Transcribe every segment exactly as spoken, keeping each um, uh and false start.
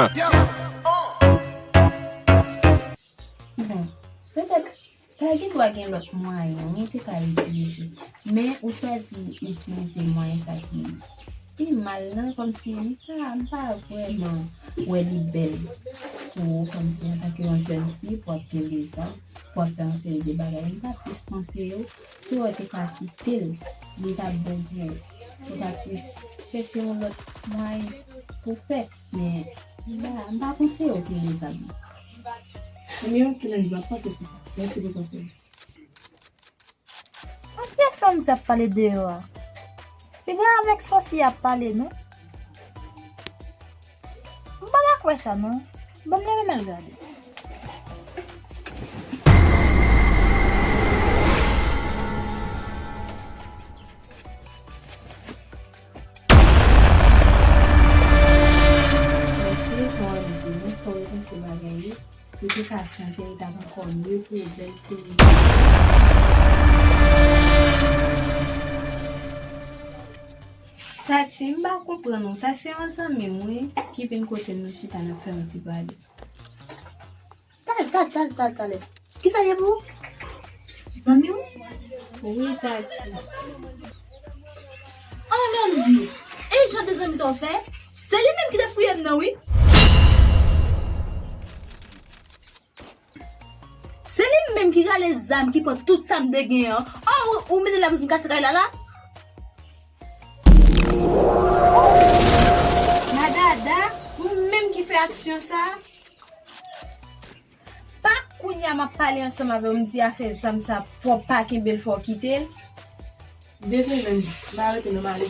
Bon, petèt, ta gen dwa gen lòt mwayen wi, ou te ka itilize. Men ou chwazi itilize mwayen sa ki pi mal nan, kòmsi m pa, m pa vrèman wè li bèl pou ou, kòmsi antanke yon jèn fi, pou w ap kenbe zam, pou w ap fè yon seri de bagay. M ta plis konseye w, si w te ka kite l, li t ap bon pou ou. Ou ta plis chèche yon lòt mwayen pou fè. Men, m pa, m pa konseye w kenbe zam nan. Ebyen, ok, Landy, m ap panse sou sa. Mèsi pou konsèy. An, kiyès Landy ap pale deyò a? Piga avèk sòsye y ap pale, non? M pa ta kwè sa, non. Ban m leve m al gade. Mèsi, jan w ap di, non, fò w repanse bagay yo. Si w te ka chanje, li t ap ankò mye pou ou, bèl timoun. Tati, m pa konprann ou. Sa se yon zanmi m, wi, ki vin kote m, nou chita, n ap fè yon ti pale. Talè, talè, talè, talè, talè. Kisa l ye pou ou? Zanmi w? Wi, Tati. An, Landy, e jan de zanmi sa w fè? Se li menm ki te fouye m nan, wi. Se li menm ki rale zam, ki pran tout sa m te gen an. An, ou, ou mete l la pou vin kase kay la, la? Madada, ou menm ki fè aksyon sa? Pa kounye a m ap pale ansanm avè w, m di afè zam sa, fò w pa kenbe l, fò w kite l. Dezole, Landy, m arete non, m ale.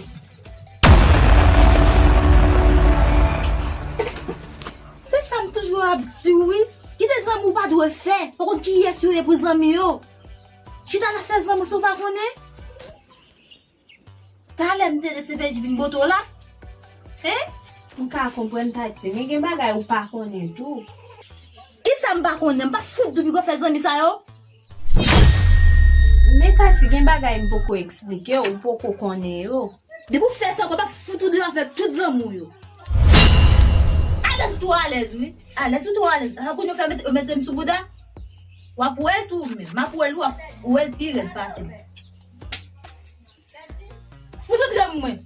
Se sa m toujou ap di w, wi. Gen de zanmi w pa dwe fè. Pa konn kiyès yo ye pou zanmi yo. Chita nan fè zanmi si w pa konnen. Talè m te D C P J vin bote w la. Hein? M ka konprann, Tati, men gen bagay ou pa konnen tou. Kisa m pa konnen? M pa fout dou piga fè zanmi sa yo. Men Tati, gen bagay m poko eksplike w, ou poko konnen yo. Depi w fè sa, w pa fout ou deyò avèk tout zanmi w yo. Alèz ou twò alèz, wi. Alèz ou twò alèz. A, kounye w fè mete, mete m sou bouda. W ap wè l tou, men. M ap wè l, w ap wè l pi rèd pase m. Konsantre mwen.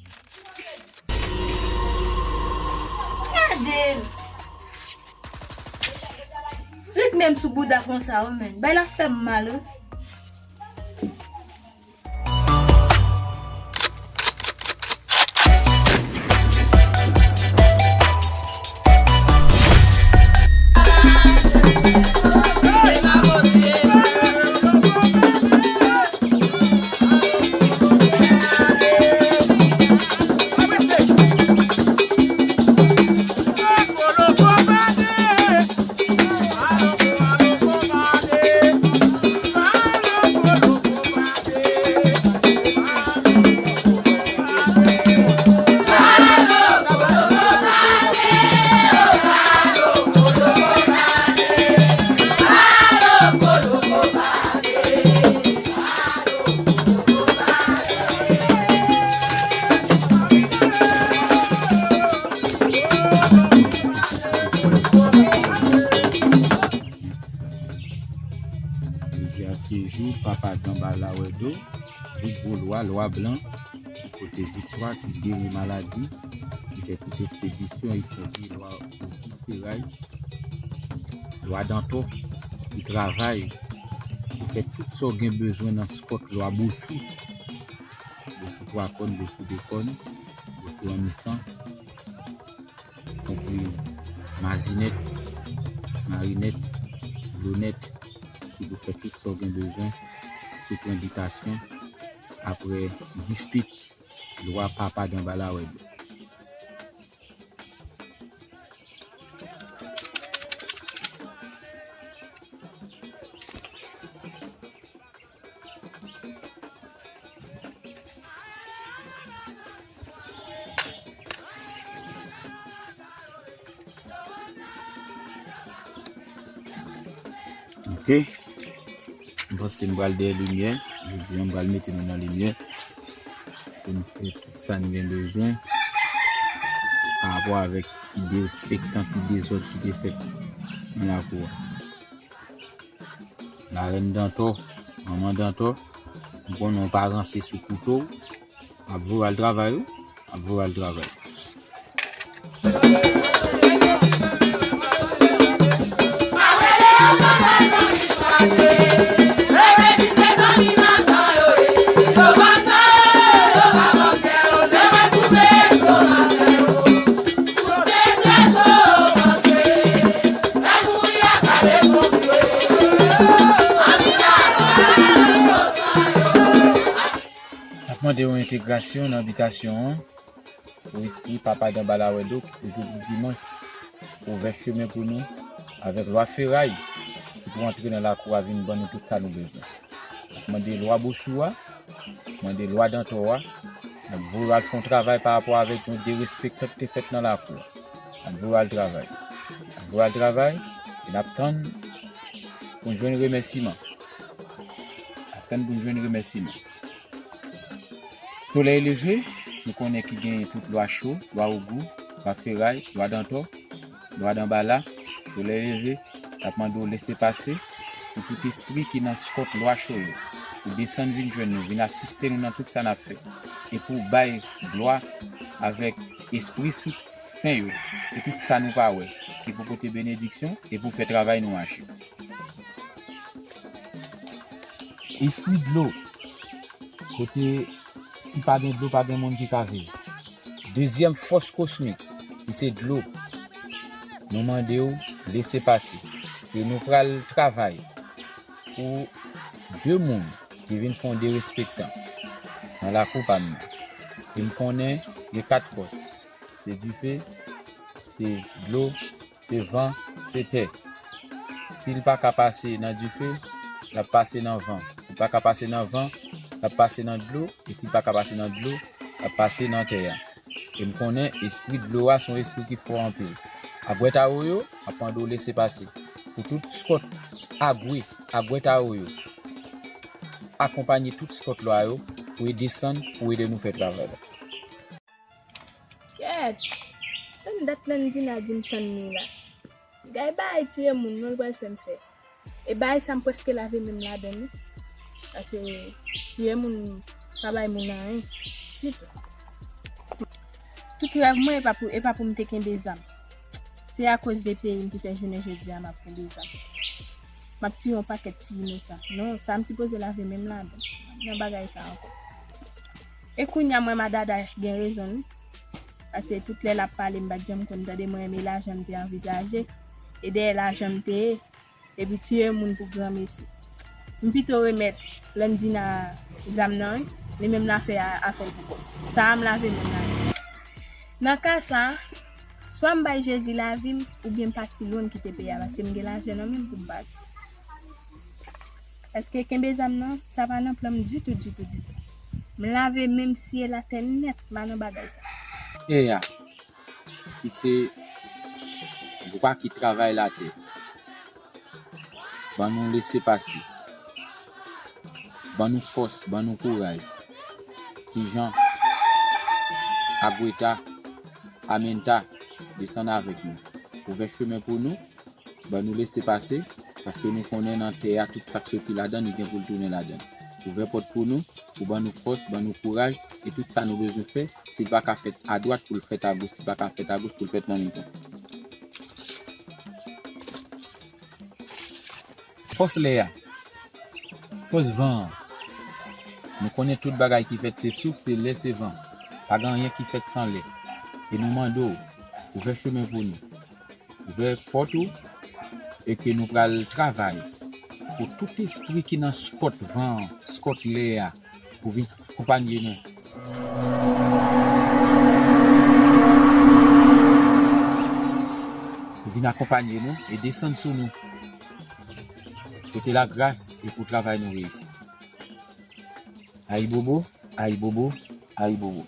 Gade l. Ret menm sou bouda konsa, wi, men. Bay la fè m mal, wi. Jodi a se jou Papa Danbalawèdo, jou gwo lwa, lwa blan, ki pote viktwa, ki geri maladi, ki fè tout espedisyon, ikonpri lwa Oji, feray, lwa dantò, ki travay, ki fè tout sa w gen bezwen nan skòt lwa Bosou. Bosou twa kòn, Bosou de kòn, Bosou an misan, konpri mazinèt, marinèt, dlo nèt, ki pou fè tout sa w gen bezwen, sou pran bitasyon, apre dispit, lwa Papa Danbalawèdo. Ok. M panse m pral dèyè limyè. Jodi a, m pral mete nou nan limyè. Pou n fè tout sa n gen bezwen. pa rapò avèk ti derespektan, ti dezòd ki te fèt nan lakou a. Larèn Dantò, manman Dantò, m konnen w pa ranse sou kouto w, ap voye w al travay wi, ap voye w al travay. N ap mande yon entegrasyon nan bitasyon an pou espri Papa Danbalawèdo ki se jodi dimanch ouvè chemen pou nou avèk lwa feray ki pou antre nan lakou a vin ban nou tout sa nou bezwen. N ap mande lwa Bosou a, mande lwa Dantò a, n ap voye al fè yon travay pa rapò avèk yon derespektan ki te fèt nan lakou a. N ap voye al travay. N ap voye al travay e n ap tann pou n jwenn remèsiman. N ap tann pou n jwenn remèsiman. Solèy leve, nou konnen ki gen tout lwa cho, lwa ogou, lwa feray, lwa dantò, lwa danbala. Solèy leve, n ap mande w lese pase pou tout espri ki nan skòt lwa cho yo, pou desann vin jwenn nou, vin asiste nou nan tout sa n ap fè, e pou bay glwa avèk espri sou sen yo, e tout sa nou pa wè, ki pou pote benediksyon e pou fè travay nou mache. Espri dlo, kote si pa gen dlo, pa gen moun ki ka viv. Dezyèm fòs kosmik, ki se dlo, nou mande w lese pase. E nou pral travay pou de moun ki vin fè yon derespektan nan lakou pa m nan. E m konnen gen kat fòs. Se dife, se dlo, se van, se tè. Si l pa ka pase nan dife, l ap pase nan van. Si l pa ka pase nan van, l ap pase nan dlo. E si l pa ka pase nan dlo, l ap pase nan tè a. E m konnen espri dlo a se yon espri ki fò anpil. Agwèt Awoyo ap mande w lese pase. Pou tout skòt agwe, Agwèt Awoyo, akonpanye tout skòt lwa yo pou e desann, pou ede nou fè travay la. Kèt! Tann dat Landina di m tann li la. Gay bagay tiye moun non l pral fè m fè. E bagay sa m prèske lave men m ladan l wi. Paske tiye moun pa bay moun anyen ditou. Tout rèv mwen e pa pou, e pa pou m te kenbe zam. Se akoz de peyi m ki fè jounen jodi a m ap kenbe zam. M ap tiye yon pakèt ti inosan. Non, sa m sipoze lave men m ladan. Nan bagay sa ankò. E kounye a m wè Madada gen rezon l wi. Paske tout lè l ap pale m pa t janm konn tande mwen renmen lajan m te anvizaje. E dèyè lajan m te ye. Epi tiye moun pou granmesi. M pito remèt Landina zam nan wi. Li menm l a fè afè l pou kò l. Sa a m lave men m ladan. Nan ka sa a, swa m bay Jezi lavi m oubyen m pati lwen m kite peyi a paske m gen lajan nan men m pou m pati. Paske kenbe zam nan, sa pa nan plan m ditou, ditou, ditou. M lave men m, siye latè nèt, m pa nan bagay sa. Eya, ki se lwa ki travay latè. Ban nou lese pase. Ban nou fòs, ban nou kouraj. Ti Jan, Agweta, Amenta, desann avèk nou. Ouvè chemen pou nou. Ban nou lese pase, paske nou konnen nan tè a, tout sa k soti ladan l, li gen pou l tounen ladan l. Ouvè pòt pou nou, pou ban nou fòs, ban nou kouraj, e tout sa nou bezwen fè, si l pa ka fèt adwat, pou l fèt agoch, si l pa ka fèt agoch, pou l fèt nan mitan. Fòs lè a, fòs van an. Nou konnen tout bagay ki fèt se souf, se lè, se van. Pa gen anyen ki fèt san lè. E nou mande w, ouvè chemen pou nou. Ouvè pòt ou e ke nou pral travay pou tout espri ki nan skòt van an, skòt lè a, pou vin akonpanye nou. Pou vin akonpanye nou e desann sou nou. Pote lagras e pou travay nou reyisi. Ayibobo, ayibobo, ayibobo.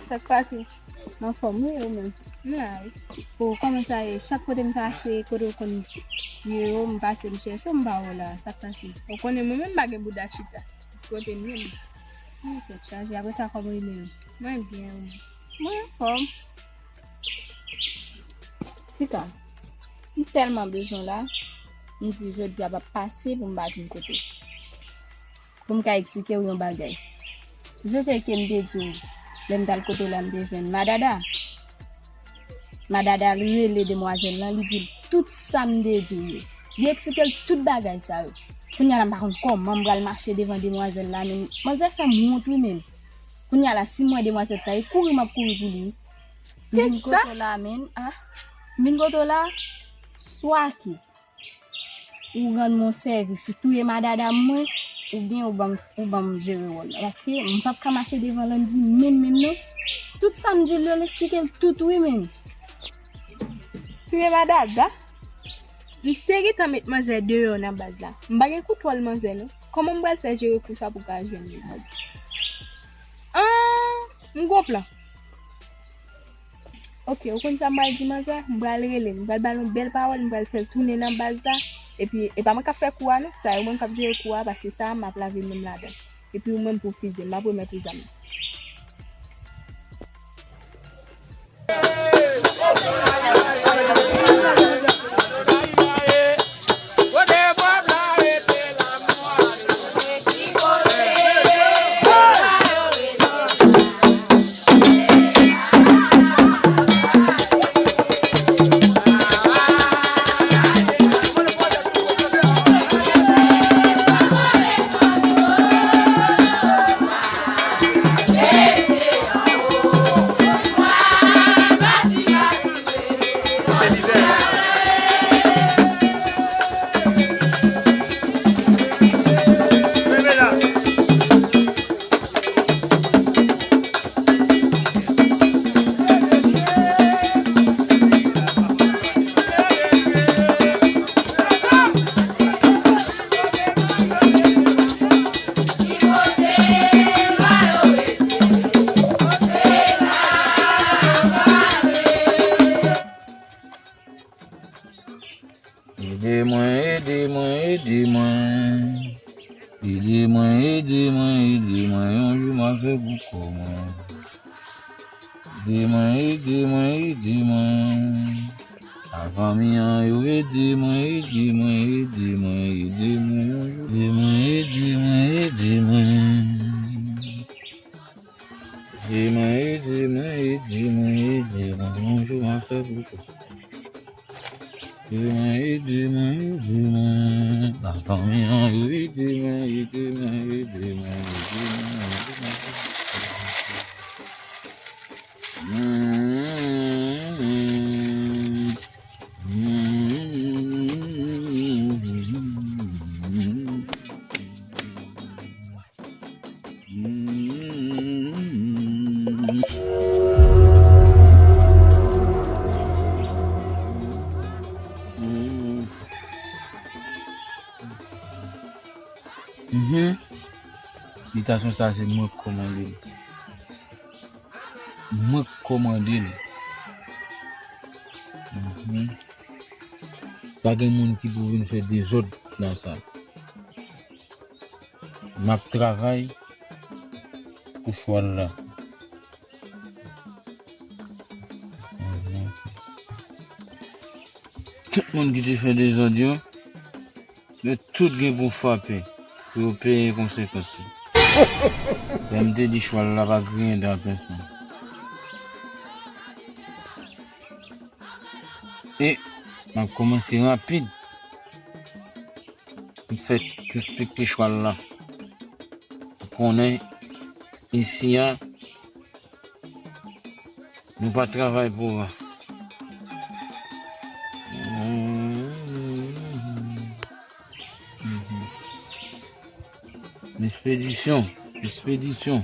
Sa k pase? M anfòm wi, ou menm? M la wi. O, kòman sa ye? Chak kote m pase, kote w konn ye yo, m pase m chèche w, m pa wè w la. Sa k pase? Ou konnen mwen menm m pa gen bouda chita. Kote m ye m? Ou tèt chaje. Apre sa, kòman w ye menm? Mwen byen, ou menm? Mwen anfòm. Tika, m tèlman bezwen w la, m di jodi a p ap pase pou m pa vin kote w. Pou m ka eksplike w yon bagay. Sonje ke m te di w, lè m t al kote w la, m te jwenn Madada. Madada rele demwazèl lan, li di l tout sa m te di w yo. Li eksplike l tout bagay sa yo. Kounye a la, m pa konn kòman m pral mache devan demwazèl la, men manzè fè m wont wi, men. Kounye a la, si m wè demwazèl sa, e kouri m ap kouri pou li wi. M vin kote w la, men, ah, m vin kote w la, swa ke ou rann mwen sèvis, ou touye madada mwen, oubyen ou ban m, ou ban m jere wòl la. Paske m p ap ka mache devan Landy menm, menm non. Tout sa m di l yo, l eksplike l tout wi, men. Touye madada? M te gentan met manzè deyò nan baz la. M pa gen kontwòl manzè non. Kòman m pral fè jere kou sa pou ka jwenn li? Ah, m gon plan. Ok, ou konn sa m pral di manzè? M pral rele l. M pral ba l yon bèl pawòl, m pral fè l tounen nan baz la. Epi, e pa mwen k ap fè kou a non. Sa e mwen k ap jere kou a, paske sa a, m ap lave men m ladan. Epi ou menm pou fize, m ap remèt ou zam nan. Ede mwen, ede mwen, ede mwen. Ede mwen, ede mwen, ede mwen. Yon jou m a fè pou kò mwen. Ede mwen, ede mwen, ede mwen. Lafanmi an yo, ede mwen, ede mwen, ede mwen, ede mwen yon jou. Ede mwen, ede mwen, ede mwen. Ede mwen, ede mwen, ede mwen, ede mwen. Yon jou m a fè pou kò. Ede mwen, ede mwen, ede mwen. Lafanmi an yo, ede mwen, ede mwen, ede mwen, ede mwen, ede mwen. Mhm. Bitasyon sa se mwen k kòmande l. Mwen k kòmande l. Mhm. Pa gen moun ki pou vin fè dezòd nan sa. M ap travay pou chwal la. Mhm. Tout moun ki te fè dezòd yo, yo tout gen pou frape, pou yo peye konsekans yo. Lè m te di chwal la pa griyen dan pèsonn. E m ap kòmanse rapid. M fè respekte chwal la. Ou konnen isi a, nou pa travay pou ras. Mhm. Espedisyon, espedisyon,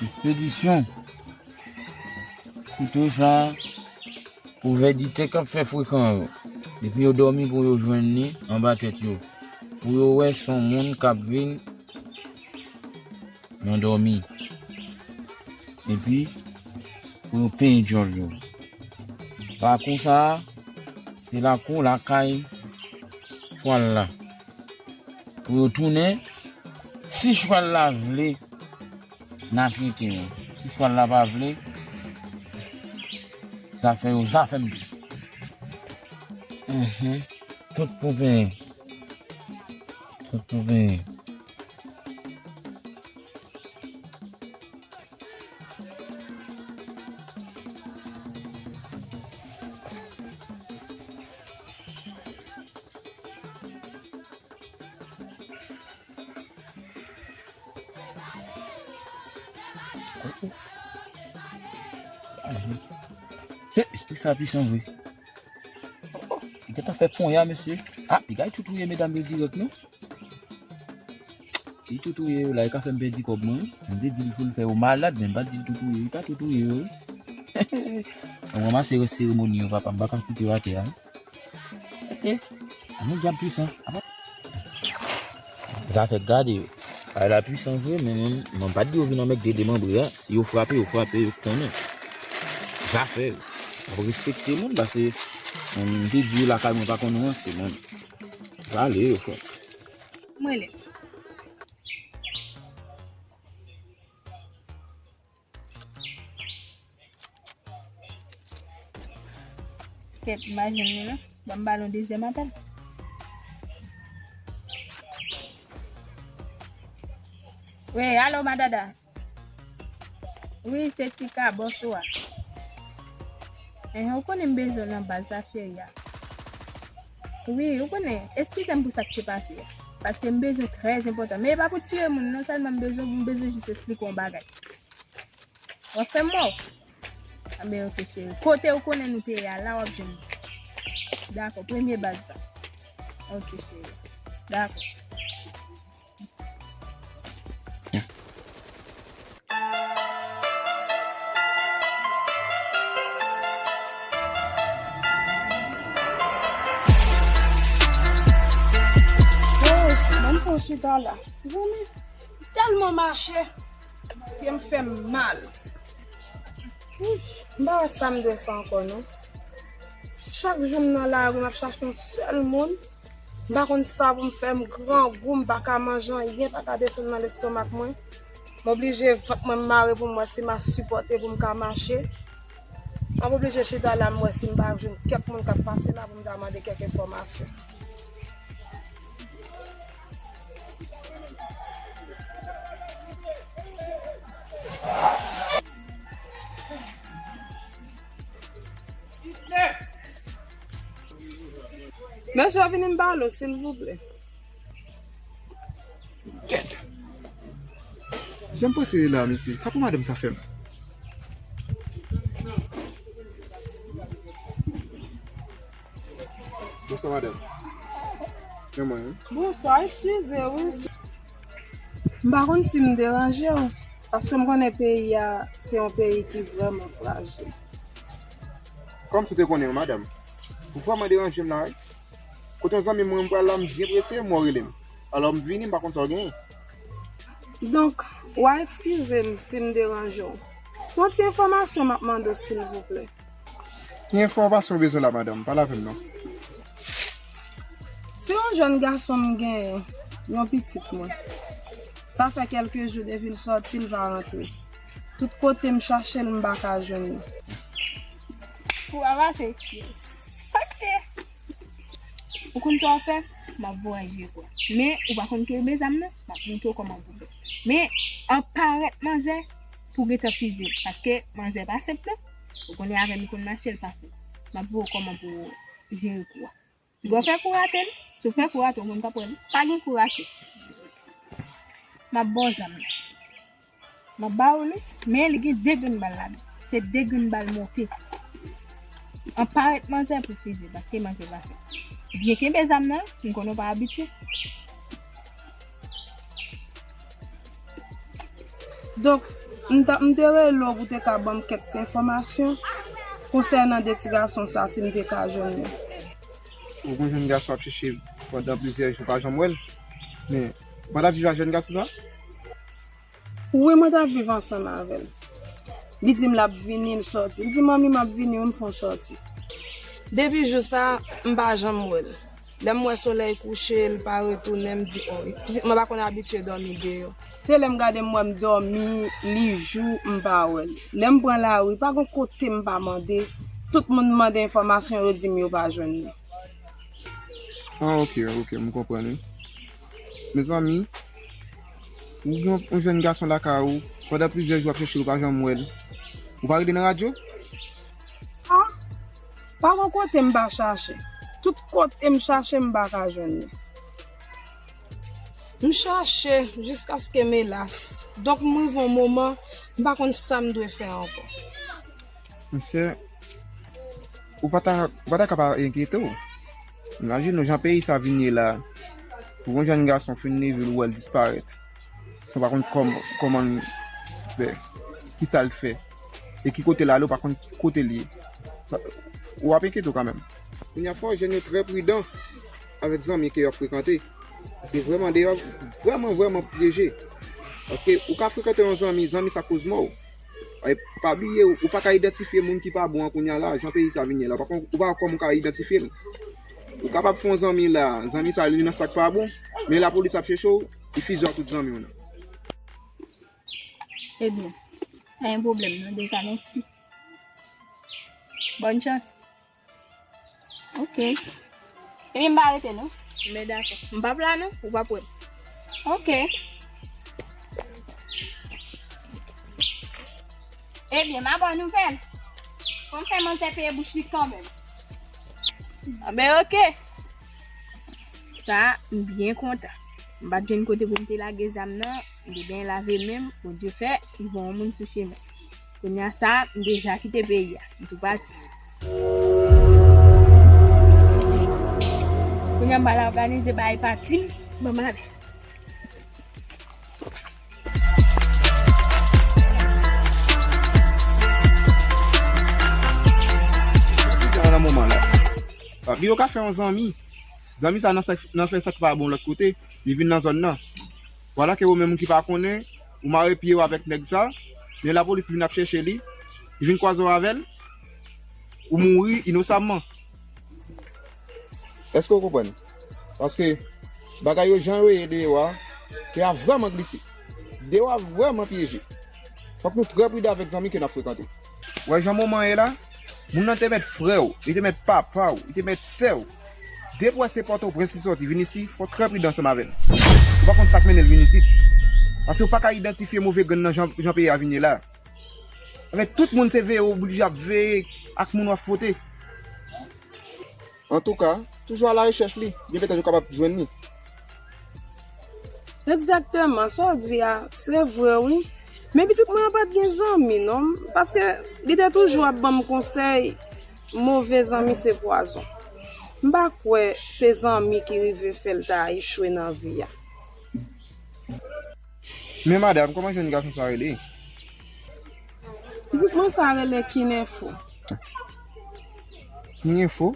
espedisyon. Kouto sa a, pou vèditè k ap fè frekan yo. Depi yo dòmi pou yo jwenn li anba tèt yo. Pou yo wè s on moun k ap vin nan dòmi. epi pou yo penyen djòl yo. Lakou sa a, se lakou lakay chwal la. Pou yo tounen, si chwal la vle, n a trete yo. Si chwal la pa vle, zafè yo, zafè m tou. Mhm. Tout pou penyen. Tout pou penyen. Se espri sa pwisan vre. Li gentan fè ponya, mesye. Ah, piga li tou touye medam yo dirèk, non? Si li tou touye yo la, li ka fè m pèdi kòb mwen. M te di l pou l fè yo malad, men m pa t di l tou touye yo. Li ka tou touye yo, wi. Mwen ranmase rès seremoni yo, papa. M pa ka kite yo atè a. Ok. Anmwey, dyab pwisan. Apa. Zafè gade yo. Ay la pwisan vre, men mwen, mwen pa t di yo vin anmègde demanbre a. Si yo frape, yo frape, yo konnen. Zafè yo. Ap respekte moun, paske, m te di yo lakay mwen pa konn ranse, men. Pale yo, frè. Mwen lè. Kèt, m pa jwenn li non. Ban m ba l yon dezyèm apèl. Wi, alo, madada. Wi, se Tika, bòs ou a. Enhen, ou konnen m bezwen w nan baz la, cheri a. Wi, ou konnen, eskize m pou sa k te pase a. Paske m bezwen trè enpòtan. Men e pa pou tiye moun, non, sèlman m bezwen, m bezwen jis esplike w yon bagay. W ap fè m mò? Anben, ok, cheri. Kote ou konnen nou te ye a, la w ap jwenn mwen. Dakò, premye baz la. Ok, cheri. Dakò. Oh, ban m pran chita la. Zanmi, m tèlman mache, pye m fè m mal. Wouch, m pa wè sa m dwe fè ankò, non. Chak jou m nan lari, m ap chache yon sèl moun. M pa konn sa pou m fè, m grangou, m pa ka manje anyen, pa ka desann nan lestomak mwen. M oblije vant mwen mare pou m wè si m a sipòte pou m ka mache. M ap oblije chita la, m wè si m pa jwenn kèk moun k ap pase la pou m ta mande kèk enfòmasyon. Mesye, vini m pale w, silvouplè. Kèt. Jan m panse la, mesye. Sa pou madanm sa fè m? Bonswa, madanm. Bonswa, eskize, wi. M pa konn si m deranje w, paske m konnen peyi a, se yon peyi ki vrèman frajil. Kòmsi w te konnen, wi, madanm. Ou vrèman deranje m la, wi. Kote yon zanmi mwen, m pral la, m byen prese, m wè w rele m. Alò, m vini, m pa konn sa w genyen. Donk, w a eskize m si m deranje w. Se yon ti enfòmasyon m ap mande w, silvouplè. Ki enfòmasyon w bezwen la, madanm? Pale avè m non. Se yon jèn gason m genyen, yon pitit mwen. Sa fè kèlke jou depi l sòti, l pa rantre. Tout kote m chache l, m pa ka jwenn li. Kou a pase. Ok. Ou konn sa w ap fè? M ap voye jere kou a. Men, ou pa konn ke bezam nan, m ap montre w kòman pou fè. Men, an parèt manzè, pou gentan fize l. Paske manzè pa senp non. Ou konnen avè m li konn mache, l pa senp. M ap voye w kòman pou jere kou a. Bon, fè kou rate l. Si w fè kou rate, ou konn k ap wè l. Pa gen kou rate. M ap ba w zam nan. M ap ba w li, men li gen de grenn bal ladan. Se de grenn bal monte. An parèt manzè pou fize, paske manzè pa senp. Byen kenbe zam nan, m konnen w pa abitye. Donk, m ta, m te rele w pou te ka ban m kèk ti enfòmasyon konsènan de ti gason sa, si m te ka jwenn yo. Ou gon jèn gason ap chèche pandan plizyè jou, pa janm wè l. Men, ou pa t ap viv ak jèn gason sa? Wi, mwen t ap viv ansanm avè l. Li di m l ap vini, l sòti. M di, "Manmi, m ap vini, wi, m fè yon sòti." Depi jou sa, m pa janm wè l. Lè m wè solèy kouche, l pa retounen, m di, "O, pitit mwen pa konn abitye dòmi deyò." Se lè m gade m wè m dòmi, li jou, m pa wè l. Lè m pran lari, pa gen kote m pa mande. Tout moun m mande enfòmasyon, yo di m yo pa jwenn li. Ah, ok, ok, m konprann, wi. Mezanmi, ou gen yon jèn gason lakay ou, pandan plizyè jou w ap chèche l, ou pa janm wè l. Ou pa rele nan radyo? Ah, pa gen kote m pa chache. Tout kote m chache, m pa ka jwenn li. M chache jiskaske m elas. Donk, m rive yon moman, m pa konn sa m dwe fè ankò. Monchè, ou pa ta, ou pa ta ka pa enkyete w. Imajine w jan peyi sa vin ye la. Pou yon jèn gason fin leve l, ou wè l disparèt. San pa konn kòm-, kòman l fè, kisa l fè, e ki kote l ale, ou pa konn ki kote l ye. Sa, w ap enkyete w kanmenm. Kounye a, fò jèn yo trè pridan avèk zanmi ke y ap frekante. Paske vrèman, deyò vrèman, vrèman pyeje. Paske ou ka frekante yon zanmi, zanmi sa koz mò w. E pa bliye, ou, ou pa ka idantifye moun ki pa bon an kounye a la, jan peyi sa vin ye la. Ou pa konn, ou pa konn kòman ou ka idantifye l. Ou kapab fè yon zanmi la, zanmi sa li nan sa k pa bon, men lapolis ap chèche w, li fizye tout zanmi w nan. Ebyen, pa gen pwoblèm non, deja mèsi. Bòn chans. Ok. Ebyen, m pa rete non. Men dakò. M p ap la non, ou p ap wè m. Ok. Ebyen, ma bòn nouvèl. Fò m fè manzè peye bouch li kanmenm. Anben, ok. Sa, m byen kontan. M pa t jwenn kote pou m te lage zam nan, m te byen lave men m, Bondye fè, m wè yon moun sou chemen. Kounye a sa, m deja kite peyi a, m tou pati. Kounye a m pral òganize bagay pati m, ban m ale. Nan moman la, papi yo ka fè yon zanmi. Zanmi sa nan sa, nan fè sa k pa bon lòt kote, li vin nan zòn nan. Vwala ke ou menm ki pa konnen, ou mare pye w avèk nèg sa, men lapolis vin ap chèche li, li vin kwaze w avè l, ou mouri inosamman. Èske w konprann? Paske bagay yo jan yo ye deyò a, tè a vrèman glise. Deyò a vrèman pyeje. Fòk nou trè pridan avèk zanmi ke n ap frekante. Wè jan moman ye la, moun nan te mèt frè w, li te mèt papa w, li te mèt sè w. Depi w wè se Pòtoprens li sòti vin isi, fò w trè pridan ansanm avè l. Ou pa konn sa k mennen l vin isit. Paske ou pa ka idantifye move grenn nan jan, jan peyi a vin ye la. Avèk tout moun se veye w oblije ap veye ak moun w ap fwote. Antouka, toujou alarechèch li, byen petèt ou kapab jwenn li. Egzakteman, sa w di a, se vre wi. Men pitit mwen an pa t gen zanmi non, paske li te toujou ap ban m konsèy, move zanmi se pwazon. M pa kwè se zanmi ki rive fè l ta echwe nan vi a. Men madanm, kòman jèn gason sa rele? Pitit mwen sa rele King Info. King Info?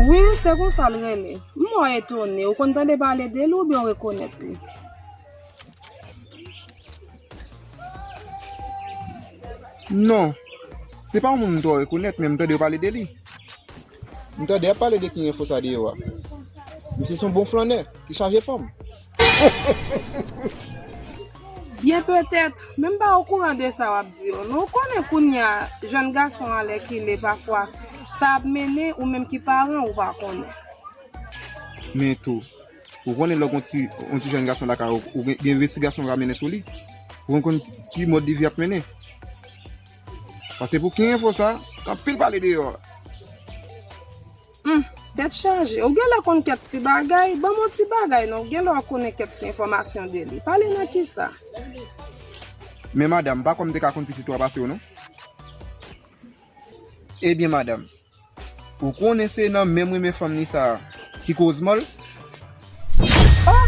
Wi, se konsa l rele. M mò etone, ou konn tande pale de li oubyen w rekonèt li? Non, se pa yon moun m twò rekonèt, men m tande yo pale de li. M tande y ap pale de King Info sa deyò a. Misye se yon bon flannè ki chaje fanm. Byen petèt, men m pa okouran de sa w ap di yo. Men w konnen kounye a, jèn gason alèkile pafwa, sa ap mennen ou menm ki paran ou pa konnen. Men tou, ou konnen lè w gen yon ti, yon ti jèn gason lakay ou, ou gen, gen envestigasyon w ka mennen sou li. Pou w konn ki mòd de vi ap mennen. Paske pou King Info sa, gen anpil pale deyò. Humm, tèt chaje. Ou genlè konn kèk ti bagay, ban m yon ti bagay non. Ou genlè w konnen kèk ti enfòmasyon de li. Pale nan kisa? Men madanm, m pa kwè m te ka konn pitit ou a pase w non. Ebyen madanm, ou konnen se nan menm renmen fanm li sa a ki koz mò l? Oh!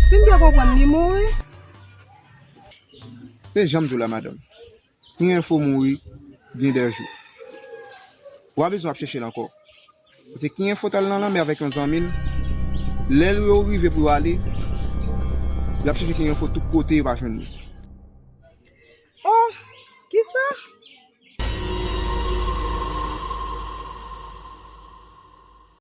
Si m byen konprann, li mouri? Se jan m di w la madanm. King Info mouri gen de jou. Ou pa bezwen ap chèche l ankò. Paske King Info t al nan lanmè avèk yon zanmi l. Lè yo rive pou yo ale, y ap chèche King Info tout kote, yo pa jwenn li. O, sa.